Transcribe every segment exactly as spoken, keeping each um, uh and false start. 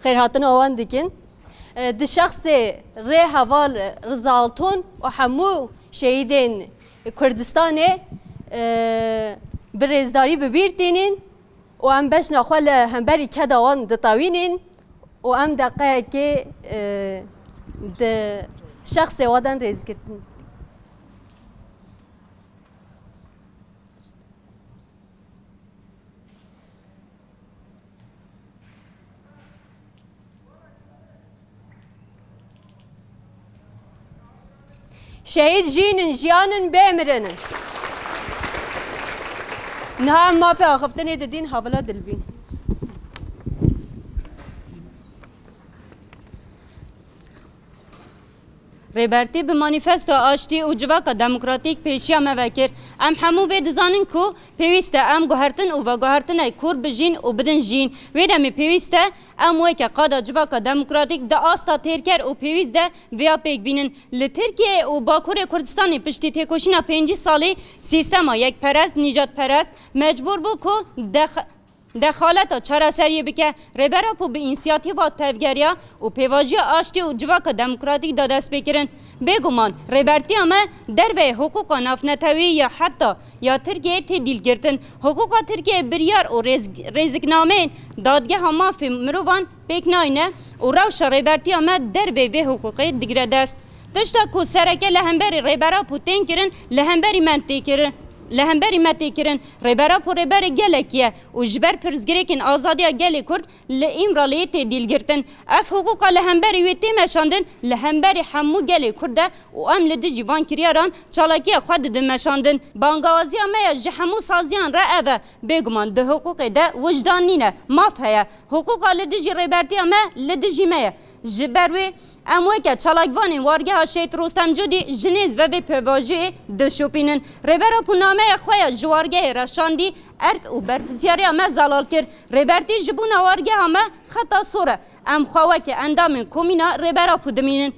Xêrhatina wan dikin. E, di şexsê rê heval Riza Altun û hemû şehîdên Kurdistanê, e, bi rêzdarî bi bîr tînin û em bejna xwe li hemberî keda wan ditewînin û em deqeyekê, e, di şexsê wan de rêzgirtin. Şehîd jîn in, jiyan in, bê mirin in. Niha em mafê axiftinê didîn Havila Dilvîn. Rêbertî bi manîfestoya aştî û civaka demokratîk pêşiya me vekir. Em hemû vê dizanin ku pêwîst e em guhertin û veguhertinê kûr bijîn û bidin jîn. Wê demê pêwîst e em weke qada civaka demokratîk di asta têrker û pêwîst de vêya pêk bînin. Li Tirkiye û Bakurê Kurdistanê piştî têkoşîna pêncî salî sîstema yekperest, nîjadperest mecbûr bû ku dex-, dexaleta çareseriyê bike. Rêber Apo bi însiyatîfa tevgeriya û pêvajoya aştî û civaka demokratîk da destpêkirin. Bêguman, rêbertiya me derveyê hiqûqa navneteweyî ya heta ya Tirkiyeyê tê dîlgirtin. Hiqûqa Tirkiyeyê biryar û rêz-, rêziknameyên Dadgeha Mafê Mirovan pêk nayne û rewşa rêbertiya me derveyê vê hiqûqê digire dest. Tişta ku sereke li hemberî Rêber Apo tên kirin, li hemberî me tê kirin, li hemberî me tê kirin. Rêber Apo rêberê gelekî ye û ji ber pirsgirêkên azadiya gelê Kurd li Îmraliyê tê dîlgirtin. Ev hiqûqa li hemberî wê tê meşandin, li hemberî hemû gelê Kurd e û em li dijî van kiryaran çalakiya xwe didin meşandin. Bangawaziya me ya ji hemû saziyan re ev e. Bêguman di hiqûqê de wijdan nîne, maf heye. Hiqûqa li dijî rêbertiya me li dijî me ye. Ji ber wê em weke çalakvanên wargeha Şehîd Rostem Cûdî ji nêz ve vê pêvajoyê dişopînin. Rêber Apo nameya xwe ya ji wargehê re şandî, erk û berpirsyariya me zelal kir. Rêbertî ji bona wargeha me xeta sor e. Em xwe weke endamên komîna Rêber Apo dimînin,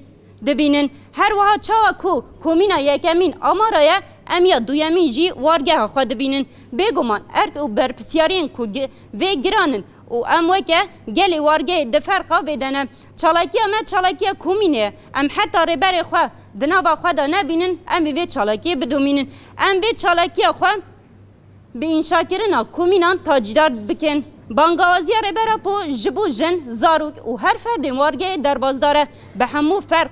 dibînin. Her wiha çawa ku komîna yekemîn Amara ye, em ya duyemîn jî wargeha xwe dibînin. Bêguman erk û berpirsyariyên ku gi-, vê giran in û em weke gelê wargehê di ferqa vê de ne. Çalakiya me çalakiya komînê ye. Em heta rêberê xwe di nava xwe de nebînin, em ê vê çalakiyê bidomînin. Em vê çalakiya xwe bi înşakirina komînan tacîdar bikin. Bangawaziya Rêber Apo ji bo jin, zarok û her ferdên wargehê derbasdar e. Bi hemû ferq,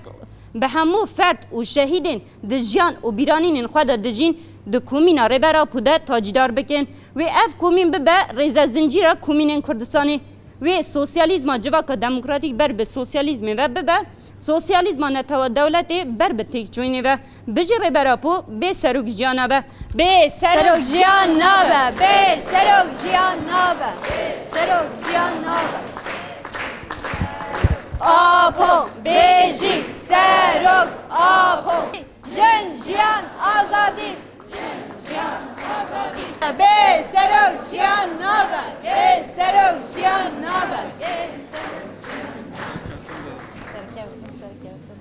bi hemû ferd û şehîdên di jiyan û bîranînên xwe de dijîn, di komîna Rêber Apo de tacîdar bikin. Wê ev komîn bibe rêzezincîra komînên Kurdistanê. Wê sosyalîzma civaka demokratîk ber bi sosyalîzmê ve bibe, sosyalîzma netewa dewletê ber bi têkçûyînê ve. Bijî Rêber Apo, bê serok jiyan nabe. Bê serok Serok jiyan nabe, bê serok jiyan nabe, serok jiyan nabe. Apo, bêjî serok Apo. Jin, jiyan, azadî. Bê serok jiyan nabe, bê serok jiyan nabe. Serkeftin, serkeftin.